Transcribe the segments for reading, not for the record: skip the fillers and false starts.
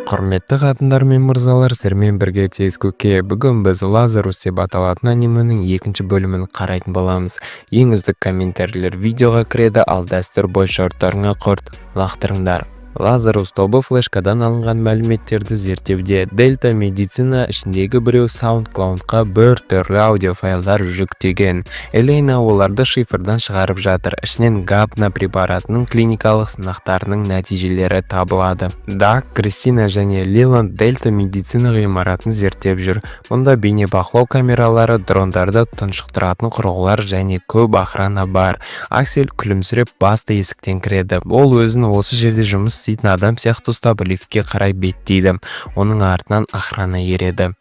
Құрметті ханымдар мен мырзалар, сіздермен бірге Тез Көке. Бүгін біз «Лазарус» деп аталатын анименің екінші бөлімін қарайтын боламыз. Ең үздік комментарийлер видеоға кіреді, ал дәстүр бойынша ұрттарыңа құрт лақтырыңдар. Лазарус тобы флешкадан алынған мәліметтерді зерттеуде. Дельта Медицина ішіндегі біреу SoundCloud-қа бір түрлі аудиофайлдар жүктеген. Элейна оларды шифрдан шығарып жатыр. Ішінен Гапна препаратының клиникалық сынақтарының нәтижелері табылады. Дак, Кристина және Лиланд Дельта Медицина ғимаратын зерттеп жүр. Мұнда бейнебақылау камералары, дрондарды тұншықтыратын құрылғылар және көп охрана бар. Аксель күлімсіреп басты есіктен кіреді. Ол өзін осы жерде жұмыс істейтін адам сияқты ұстап, лифтке қарай беттейді. Оның артынан охрана ереді.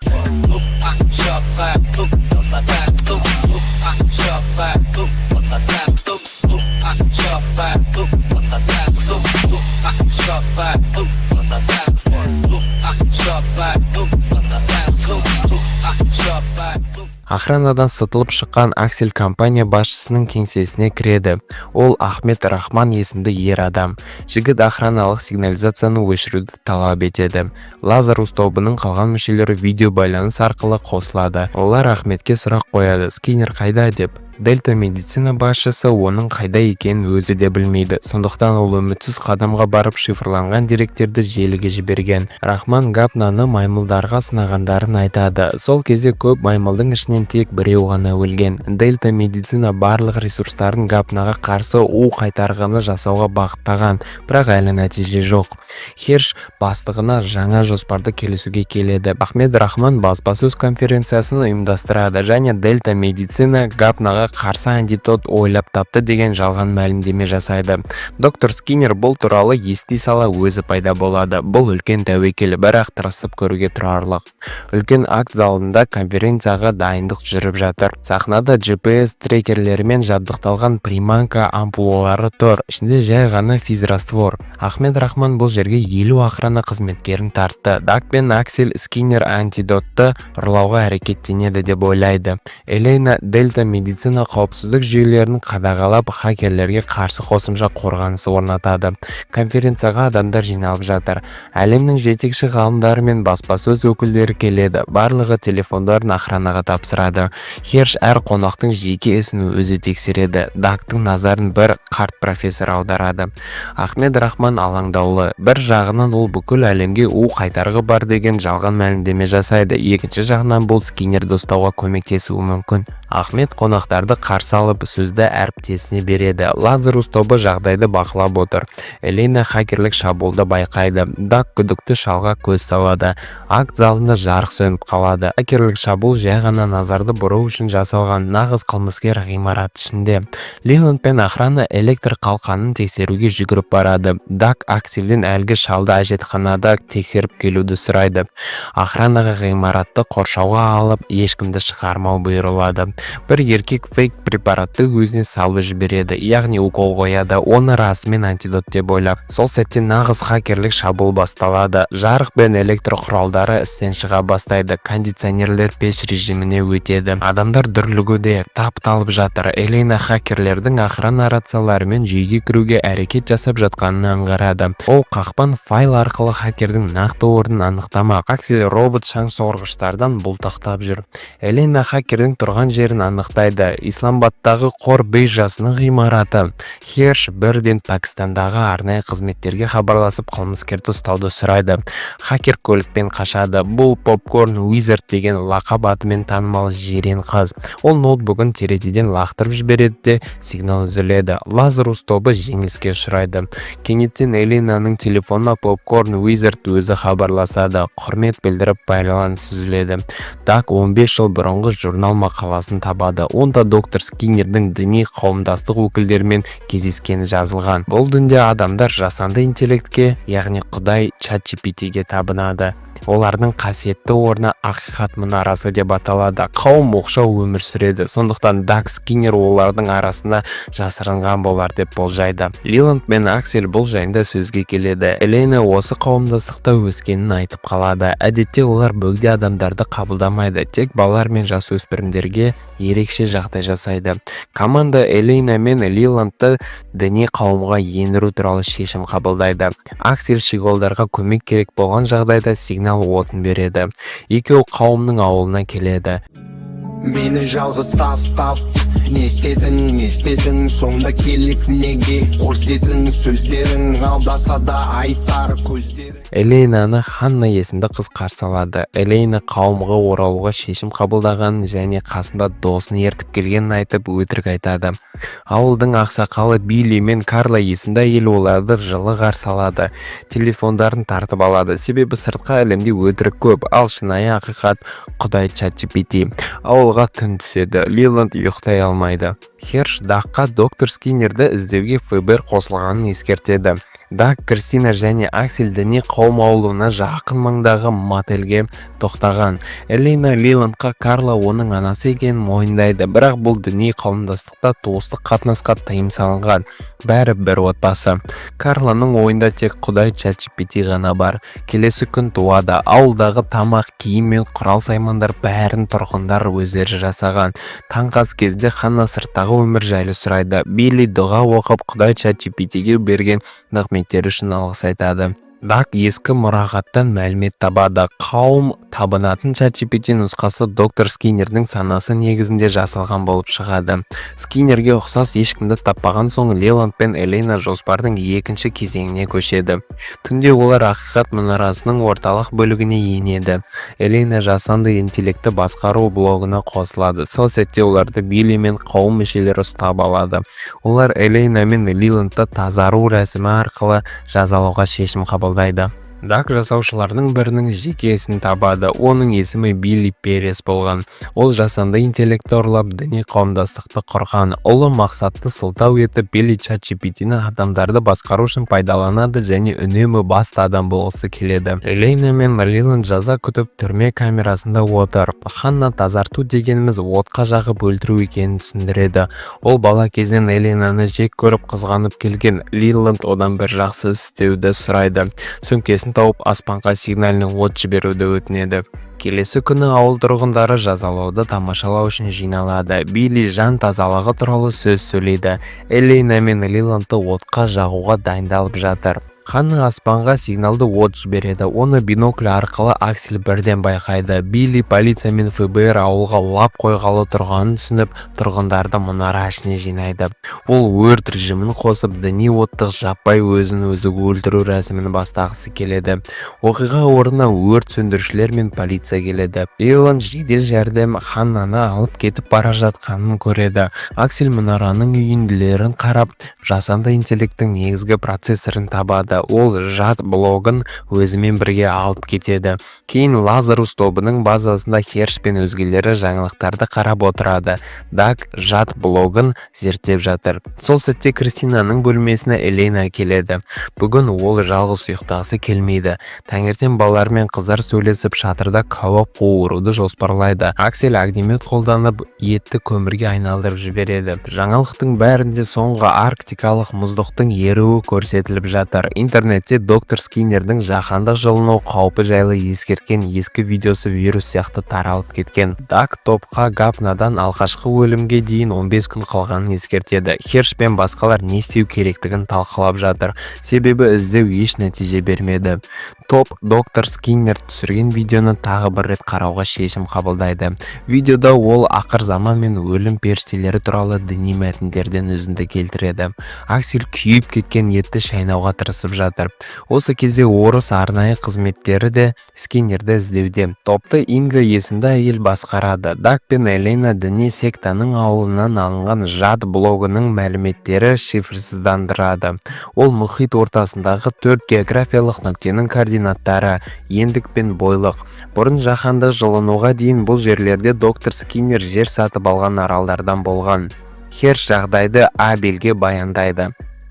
Охранадан сытылып шыққан Аксель компания басшысының кеңсесіне кіреді. Ол Ахмет Рахман есімді ер адам. Жігіт охраналық сигнализацияны өшіруді талап етеді. Лазарус тобының қалған мүшелері видео байланыс арқылы қосылады. Олар Ахметке сұрақ қояды: «Скиннер қайда?» деп. Дельта Медицина басшысы оның қайда екенін өзі де білмейді. Сондықтан ол үмітсіз қадамға барып, шифрланған деректерді желіге жіберген. Рахман Гапнаны маймылдарға сынағандарын айтады. Сол кезде көп маймылдың ішінен тек біреу ғана өлген. Дельта Медицина барлық ресурстарын Гапнаға қарсы у қайтарғыны жасауға бағыттаған, бірақ әлі нәтиже жоқ. Херш бастығына жаңа жоспарды келісуге келеді. Ахмед Рахман баспасөз конференциясын ұйымдастырады және Дельта Медицина Гапнаға қарсы антидот ойлап тапты деген жалған мәлімдеме жасайды. Доктор Скиннер бұл туралы ести сала өзі пайда болады. Бұл үлкен тәуекел, бірақ тырысып көруге тұрарлық. Үлкен акт залында конференцияға дайындық жүріп жатыр. Сахнада GPS трекерлерімен жабдықталған приманка ампулалары тұр. Ішінде жай ғана физраствор. Ахмед Рахман бұл жерге 50 охрана қызметкерін тартты. Дак пен Аксель Скиннер антидотты ұрлауға әрекеттенеді деп ойлайды. Элейна Дельта Медицина қауіпсіздік жүйелерін қадағалап, хакерлерге қарсы қосымша қорғаныс орнатады. Конференцияға адамдар жиналып жатыр. Әлемнің жетекші ғалымдары мен баспасөз өкілдері келеді. Барлығы телефондарын охранаға тапсырады. Херш әр қонақтың жеке ісін өзі тексереді. Дактың назарын бір қарт профессор аударады. Ахмед Рахман алаңдаулы. Бір жағынан, ол бүкіл әлемге у қайтарғы бар деген жалған мәлімдеме жасайды. Екінші жағынан, бұл Скиннерді ұстауға көмектесуі мүмкін. Ахмет қонақтарды қарсы алып, сөзді әріптесіне береді. Лазарус тобы жағдайды бақылап отыр. Элена хакерлік шабуылды байқайды. Дак күдікті шалға көз салады. Акт залында жарық сөніп қалады. Хакерлік шабуыл жай ғана назарды бұру үшін жасалған. Нағыз қылмыскер ғимарат ішінде. Лиланд пен охрана электр қалқанын тексеруге жүгіріп барады. Дак Акселден әлгі шалды әжетханада тексеріп келуді сұрайды. Охранаға ғимаратты қоршауға алып, ешкімді шығармау бұйырылады. Бір еркек фейк препаратты өзіне салып жібереді, яғни укол қояды, оны расымен антидот деп ойлап. Сол сәтте нағыз хакерлік шабуыл басталады. Жарық пен электр құралдары істен шыға бастайды, кондиционерлер пеш режиміне өтеді. Адамдар дүрлігуде, тапталып жатыр. Элена хакерлердің охрана рацияларымен жүйеге кіруге әрекет жасап жатқанын аңғарады. Ол қақпан файл арқылы хакердің нақты орнын анықтамақ. Аксель робот шаңсорғыштардан бұлтақтап жүр. Элена хакердің тұрған жерін анықтайды: Исламбадтағы қор биржасының ғимараты. Херш бірден Пәкістандағы арнайы қызметтерге хабарласып, қылмыскерді ұстауды сұрайды. Хакер көлікпен қашады. Бұл Попкорн Уизард деген лақап атымен танымал жирен қыз. Ол ноутбугын терезеден лақтырып жібереді де, сигнал үзіледі. Лазарус тобы жеңіліске ұшырайды. Кенеттен Эленаның телефонына Попкорн Уизард өзі хабарласады. Құрмет білдіріп, байланыс үзіледі. Дак 15 жыл бұрынғы журнал мақаласын табады. Онда доктор Скиннердің діни қауымдастық өкілдерімен кездескені жазылған. Бұл дінде адамдар жасанды интеллектке, яғни құдай ChatGPT-ге табынады. Олардың қасиетті орны Ақиқат мұнарасы деп аталады. Қауым оқшау өмір сүреді, сондықтан Даг Скиннер олардың арасында жасырынған болар деп болжайды. Лиланд пен Аксель бұл жайында сөзге келеді. Элена осы қауымдастықта өскенін айтып қалады. Әдетте олар бөгде адамдарды қабылдамайды, тек балалар мен жасөспірімдерге ерекше жағдай жасайды. Команда Элейна мен Лиландты діни қауымға ендіру туралы шешім қабылдайды. Аксель щеголдарға көмек керек болған жағдайда сигнал отын береді. Екеуі қауымның ауылына келеді. Мені жалғыз тастап не істедің, не істедің сонда? Келіп неге қош дедің? Сөздерің алдаса да айтар көздерің. Элейнаны Ханна есімді қыз қарсы алады. Элейна қауымға оралуға шешім қабылдағанын және қасында досын ертіп келгенін айтып, өтірік айтады. Ауылдың ақсақалы Билли мен Карла есімді әйел оларды жылы қарсы алады. Телефондарын тартып алады, себебі сыртқы әлемде өтірік көп, ал шынайы ақиқат — құдай ChatGPT. Ауылға түн түседі. Лиланд ұйықтай алмайды. Херш Даққа доктор Скиннерді іздеуге ФБР қосылғанын ескертеді. Дак, Кристина және Аксель діни қауым ауылына жақын маңдағы мотельге тоқтаған. Элена Лиландқа Карла оның анасы екенін мойындайды, бірақ бұл діни қауымдастықта туыстық қатынасқа тыйым салынған, бәрі бір отбасы. Карланың ойында тек құдай ChatGPT ғана бар. Келесі күн туады. Ауылдағы тамақ, киім мен құрал-саймандар бәрін тұрғындар өздері жасаған. Таңғы ас кезде Ханна сырттағы өмір жайлы сұрайды. Билли дұға оқып, құдай ChatGPT-ге берген нығметтері үшін алғыс айтады. Дак ескі мұрағаттан мәлімет табады. Қауым табынатын ChatGPT нұсқасы доктор Скиннердің санасы негізінде жасалған болып шығады. Скиннерге ұқсас ешкімді таппаған соң, Леланд пен Элена жоспардың екінші кезеңіне көшеді. Түнде олар Ақиқат мұнарасының орталық бөлігіне енеді. Элена жасанды интеллектті басқару блогына қосылады. Сол сәтте оларды Билли мен қауым мүшелері ұстап алады. Олар Элена мен Лиландты тазару рәсімі арқылы жазалауға шешім қабылдайды. Дак жасаушылардың бірінің жеке ісін табады. Оның есімі Билли Перес болған. Ол жасанды интеллектті ұрлап, діни қауымдастықты құрған. Ұлы мақсатты сылтау етіп, Билли ChatGPT-ні адамдарды басқару үшін пайдаланады және үнемі басты адам болғысы келеді. Элейна мен Лиланд жаза күтіп, түрме камерасында отыр. Ханна тазарту дегеніміз отқа жағып өлтіру екенін түсіндіреді. Ол бала кезінен Эленаны жек көріп, қызғанып келген. Лиланд одан бір жақсы іс істеуді сұрайды: сөмкесін тауып, аспанға сигнальный от жіберуді өтінеді. Келесі күні ауыл тұрғындары жазалауды тамашалау үшін жиналады. Билли жан тазалығы туралы сөз сөйлейді. Элейна мен Лиландты отқа жағуға дайындалып жатыр. Ханна аспанға сигналды от жібереді. Оны бинокль арқылы Аксель бірден байқайды. Билли полиция мен ФБР ауылға лап қойғалы тұрғанын түсініп, тұрғындарды мұнара ішіне жинайды. Ол өрт режимін қосып, діни отты жаппай өзін өзі өлтіру рәсімін бастағысы келеді. Оқиға орнына өрт сөндірушілер мен полиция келеді. Лиланд жедел жәрдем Ханнаны алып кетіп бара жатқанын көреді. Аксель мұнараның үйінділерін қарап, жасанды интеллекттің негізгі процессорын табады. Ол жад блогын өзімен бірге алып кетеді. Кейін Лазарус тобының базасында Херш пен өзгелері жаңалықтарды қарап отырады. Дак жад блогын зерттеп жатыр. Сол сәтте Кристинаның бөлмесіне Элена келеді. Бүгін ол жалғыз ұйықтағысы келмейді. Таңертең балалар мен қыздар сөйлесіп, шатырда кәуап қуыруды жоспарлайды. Аксель огнемет қолданып, етті көмірге айналдырып жібереді. Жаңалықтың бәрінде соңғы арктикалық мұздықтың еруі көрсетіліп жатыр. Интернетте доктор Скиннердің жаһандық жылыну қаупі жайлы ескерткен ескі видеосы вирус сияқты таралып кеткен. Дак топқа Гапнадан алғашқы өлімге дейін 15 күн қалғанын ескертеді. Херш пен басқалар не істеу керектігін талқылап жатыр, себебі іздеу еш нәтиже бермеді. Топ доктор Скиннер түсірген видеоны тағы бір рет қарауға шешім қабылдайды. Видеода ол ақыр заман мен өлім періштелері туралы діни мәтіндерден үзінді келтіреді. Аксель күйіп кеткен етті шайнауға тырысып жатыр. Осы кезде орыс арнайы қызметтері де Скиннерді іздеуде. Топты Инга есімді әйел басқарады. Дак пен Элена діни сектаның ауылынан алынған жад блогының мәліметтері шифрсыздандырады. Ол мұхит ортасындағы төрт географиялық нүктенің координаттары, ендік пен бойлық. Бұрын жаһандық жылынуға дейін бұл жерлерде доктор Скиннер жер сатып алған аралдардан болған. Херш жағдайды Абелге баяндайды.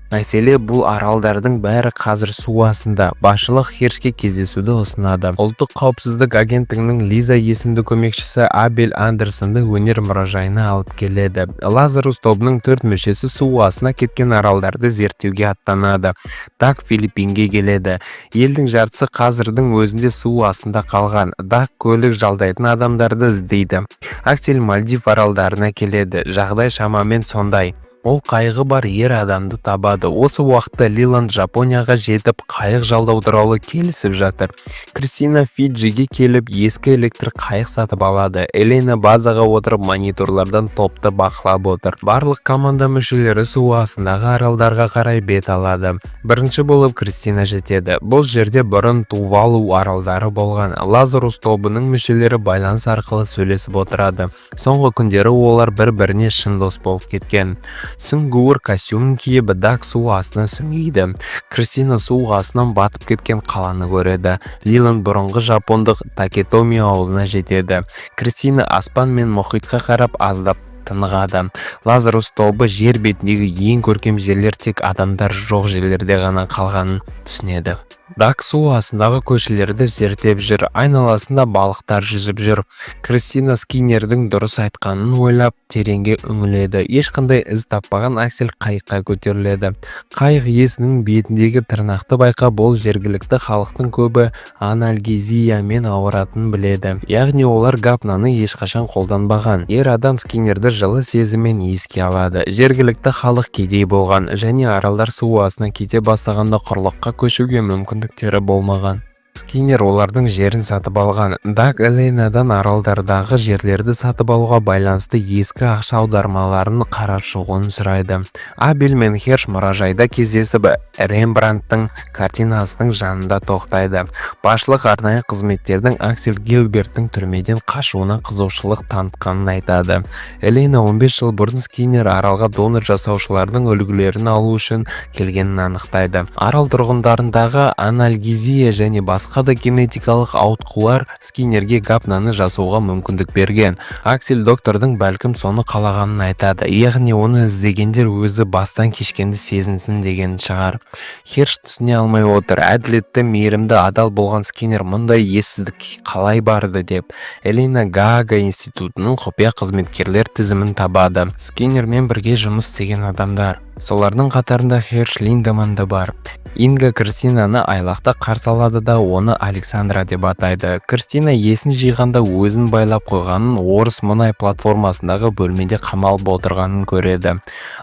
Мәселе: бұл аралдардың бәрі қазір су астында. Басшылық Хершке кездесуді ұсынады. Ұлттық қауіпсіздік агенттігінің Лиза есімді көмекшісі Абель Андерсонды өнер мұражайына алып келеді. Лазарус тобының төрт мүшесі су астына кеткен аралдарды зерттеуге аттанады. Дак Филиппинге келеді. Елдің жартысы қазірдің өзінде су астында қалған. Дак көлік жалдайтын адамдарды іздейді. Аксель Мальдив аралдарына келеді. Жағдай шамамен сондай. Ол қайығы бар ер адамды табады. Осы уақытта Лиланд Жапонияға жетіп, қайық жалдау туралы келісіп жатыр. Кристина Фиджиге келіп, ескі электр қайық сатып алады. Елена базаға отырып, мониторлардан топты бақылап отыр. Барлық команда мүшелері су астындағы аралдарға қарай бет алады. Бірінші болып Кристина жетеді. Бұл жерде бұрын Тувалу аралдары болған. Лазарус тобының мүшелері байланыс арқылы сөйлесіп отырады. Соңғы күндері олар бір-біріне шын дос болып кеткен. Сүңгуір костюмін киіп, Дак су астына сүңгиді. Кристина су астынан батып кеткен қаланы көреді. Лиланд бұрынғы жапондық Такетоми ауылына жетеді. Кристина аспан мен мұхитқа қарап, аздап тынығады. Лазарус тобы жер бетіндегі ең көркем жерлер тек адамдар жоқ жерлерде ғана қалғанын түсінеді. Дак су астындағы көшелерді зерттеп жүр. Айналасында балықтар жүзіп жүр. Кристина Скиннердің дұрыс айтқанын ойлап, тереңге үңіледі. Ешқандай із таппаған Аксель қайыққа көтеріледі. Қайық иесінің бетіндегі тырнақты байқап, ол жергілікті халықтың көбі анальгезиямен ауыратынын біледі, яғни олар гапнаны ешқашан қолданбаған. Ер адам Скиннерді жылы сезіммен еске алады. Жергілікті халық кедей болған және аралдар су астына кете бастағанда құрлыққа көшуге мүмкіндіктері болмаған. Скиннер олардың жерін сатып алған. Дак Эленадан аралдардағы жерлерді сатып алуға байланысты ескі ақша аудармаларын қарап шығуын сұрайды. Абель мен Херш мұражайда кездесіп, Рембрандттың картинасының жанында тоқтайды. Басшылық арнайы қызметтердің Аксель Гилберттің түрмеден қашуына қызығушылық танытқанын айтады. Элена 15 жыл бұрын Скиннер аралға донор жасаушылардың үлгілерін алу үшін келгенін анықтайды. Арал тұрғындарындағы анальгезия және басқа да генетикалық ауытқулар Скиннерге гапнаны жасауға мүмкіндік берген. Аксель доктордың бәлкім соны қалағанын айтады, яғни оны іздегендер өзі бастан кешкенді сезінсін деген шығар. Херш түсіне алмай отыр: әділетті, мейірімді, адал болған Скиннер мұндай ессіздікке қалай барды деп. Элена Гаага институтының құпия қызметкерлер тізімін табады. Скиннермен бірге жұмыс істеген адамдар. Солардың қатарында Херш Линдеман да бар. Инга Кристинаны айлақта қарсы алады да, оны Александра деп атайды. Кристина есін жиғанда өзін байлап қойғанын, орыс мұнай платформасындағы бөлмеде қамалып отырғанын көреді.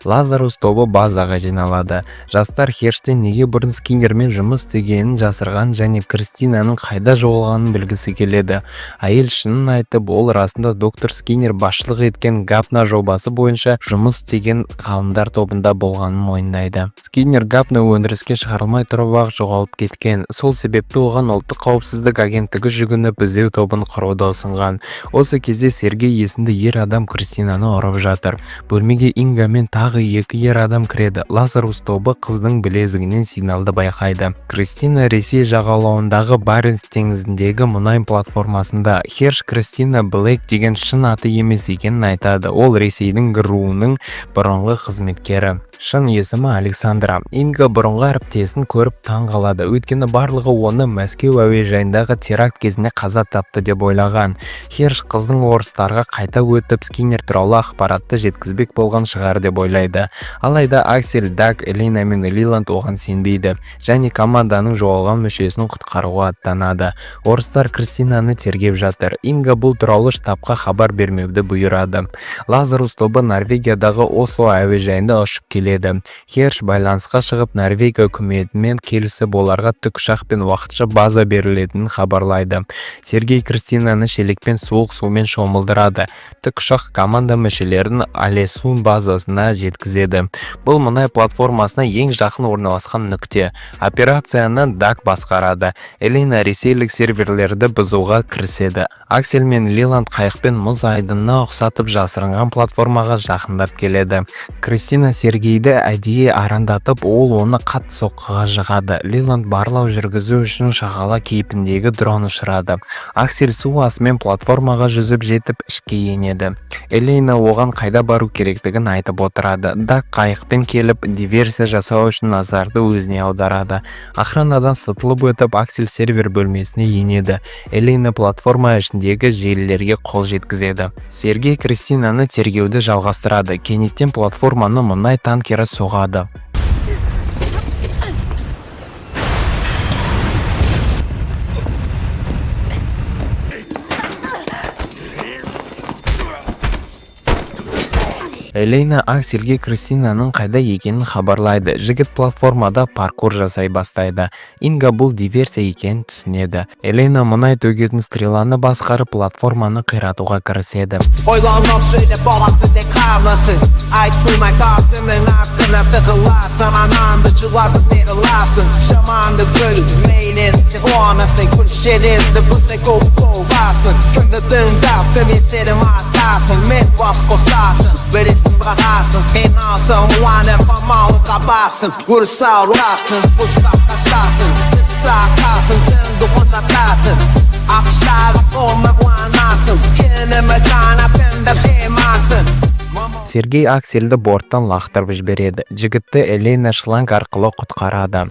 Лазарус тобы базаға жиналады. Жастар Херштен неге бұрын Скиннермен жұмыс істегенін жасырған және Кристинаның қайда жоғалғанын білгісі келеді. Әйел шынын айтып, ол расында доктор Скиннер басшылық еткен Гапна жобасы бойынша жұмыс істеген ғалымдар тобында болғанын мойындайды. Скиннер Гапна өндіріске шығарылмай тұрып-ақ жоғалып кеткен. Сол себепті оған Ұлттық қауіпсіздік агенттігі жүгініп, іздеу тобын құруды ұсынған. Осы кезде Сергей есімді ер адам Кристинаны ұрып жатыр. Бөлмеге Инга мен тағы екі ер адам кіреді. Лазарус тобы қыздың білезігінен сигналды байқайды. Кристина Ресей жағалауындағы Баренц теңізіндегі мұнай платформасында. Херш Кристина Блейк деген шын аты емес екенін айтады. Ол Ресейдің ГРУ-ның бұрынғы қызметкері. Шын есімі Александра. Инга бұрынғы әріптесін көріп таң қалады, өйткені барлығы оны Мәскеу әуежайындағы теракт кезінде қаза тапты деп ойлаған. Херш қыздың орыстарға қайта өтіп, Скиннер туралы ақпаратты жеткізбек болған шығар деп ойлайды. Алайда Аксель, Дак, Элена мен Лиланд оған сенбейді және команданың жоғалған мүшесін құтқаруға аттанады. Орыстар Кристинаны тергеп жатыр. Инга бұл туралы штабқа хабар бермеуді бұйырады. Лазарус тобы Норвегиядағы Осло әуежайында ұшып келеді. Херш байланысқа шығып, Норвегия үкіметімен келісіп, оларға тікұшақ пен уақытша база берілетінін хабарлайды. Сергей Кристинаны шелекпен суық сумен шомылдырады. Тікұшақ команда мүшелерін Алесун базасына жеткізеді. Бұл мұнай платформасына ең жақын орналасқан нүкте. Операцияны Дак басқарады. Элена ресейлік серверлерді бұзуға кіріседі. Аксель мен Лиланд қайықпен мұз айдынына ұқсатып жасырынған платформаға жақындап келеді. Кристина Сергейді әдейі арандатып, ол оны қатты соққыға Соққыға жығады. Лиланд барлау жүргізу үшін шағала кейпіндегі дрон ұшырады. Аксель су астымен платформаға жүзіп жетіп, ішке енеді. Элейна оған қайда бару керектігін айтып отырады. Дак қайықпен келіп, диверсия жасау үшін назарды өзіне аударады. Охранадан сытылып өтіп, Аксель сервер бөлмесіне енеді. Элейна платформа ішіндегі желілерге қол жеткізеді. Сергей Кристинаны тергеуді жалғастырады. Кенеттен платформаны мұнай танкері соғады. Элейна Аксельге Кристинаның қайда екенін хабарлайды. Жігіт платформада паркур жасай бастайды. Инга бұл диверсия екенін түсінеді. Элейна мұнай төгетін стреланы басқарып, платформаны қиратуға кіріседі. Ойланып сөйлеп балақты тек қалмасын. Айттым айтатынмын, артына тығыласың. Анаңды жылатып не қыласың? Жаманды біл, мейлі қуанасың. Көршілерді бұзай көп қуасың. Кімді тыңдап, кім есерім атасың? Мен бас қосасың, біресің бағасың. Сен алсың, уанып амалы табасың. Ұрса ұрасың, ұстап қашасың. Сақасың, зіңді орнатасың. Ақшаға қойма қуанасың. Кенімі қанатыңды қимасың. Сергей Аксельді борттан лақтырып жібереді. Жігітті Элейна шланг арқылы құтқарады.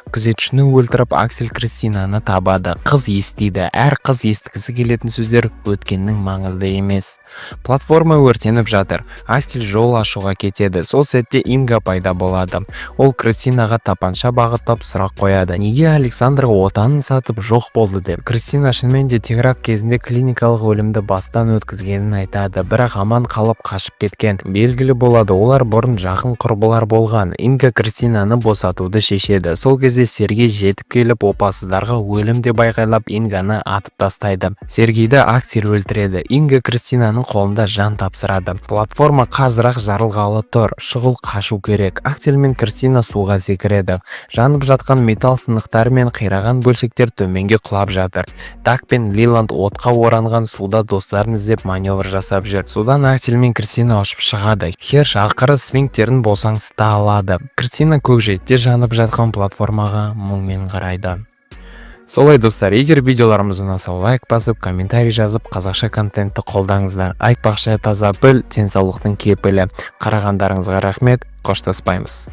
Күзетшіні өлтіріп, Аксель Кристинаны табады. Қыз естиді. Әр қыз естігісі келетін сөздер өткеннің маңызды емес. Платформа өртеніп жатыр. Аксель жол ашуға кетеді. Сол сәтте Инга пайда болады. Ол Кристинаға тапанша бағыттап, сұрақ қояды. Неге Александр отанын сатып, жоқ болды деп. Кристина шынымен де теракт кезінде клиникалық өлімді бастан өткізгенін айтады, бірақ аман қалып, қашып кеткен. Белгілі болады, олар бұрын жақын құрбылар болған. Инга Кристинаны босатуды шешеді. Сол кезде Сергей жетіп келіп, опасыздарға өлім деп айқайлап, Инганы атып тастайды. Сергейді Аксель өлтіреді. Инга Кристинаның қолында жан тапсырады. Платформа қазір-ақ жарылғалы тұр. Шұғыл қашу керек. Аксель мен Кристина суға секіреді. Жанып жатқан металл сынықтары мен қираған бөлшектер төменге құлап жатыр. Дак пен Лиланд отқа оранған суда достарын іздеп, маневр жасап жүр. Судан Аксель мен Кристина ұшып шығады. Херш ақыры сфинктерін босаңсыта алады. Кристина көкжиекте жанып жатқан платформаға мұңмен қарайды. Солай, достар, егер видеоларымыз ұнаса, лайк басып, комментарий жазып, қазақша контентті қолдаңыздар. Айтпақшы, таза піл денсаулықтың кепілі. Қарағандарыңызға рахмет, қоштаспаймыз.